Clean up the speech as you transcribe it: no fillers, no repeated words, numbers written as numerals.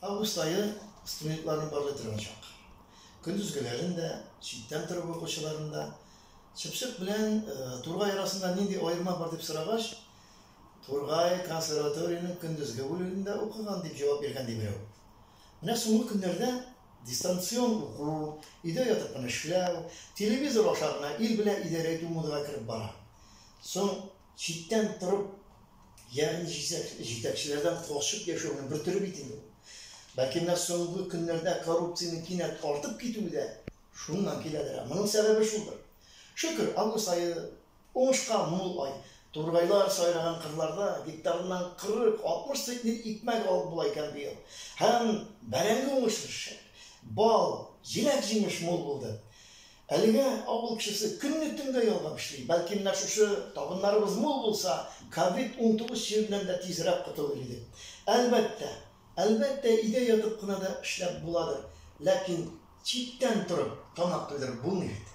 Август ае студентларны барлый торган чак. Көндезгеләрен дә, читтән торып укучыларын да. Чыпчык белән тургай арасында нинди аерма бар дип сорагач, Тургай консерваториянең көндезге бүлегендә укыган дип җавап биргән ди берәү. Менә соңгы көннәрдә дистанцион уку, өйдә ятып кына эшләү, телевизор аша гына ил белән идарә итү модага кереп бара. Соң читтән торып, ягъни җитәкчеләрдән качып яшәүнең бер төре бит инде ул. Бәлки менә соңгы көннәрдә коррупциянең кинәт артып китүе дә шуннан киләдер. Моның сәбәбе шулдыр. Шөкер, август ае Уңышка мул ай. Тургайлар сайраган кырларда гектарыннан 40, 60 центнер икмәк алып була икән быел. Һәм бәрәңге уңышы шәп. Бал, җиләк-җимеш мул булды. Әлегә авыл кешесе көнне төнгә ялгап эшли. Бәлки менә шушы табыннарыбыз мул булса, ковид 19 чиреннән дә тизрәк котылыр идек. Әлбәттә, әлбәттә, өйдә ятып кына да эшләп буладыр. Ләкин читтән торып тамак туйдырып булмый бит.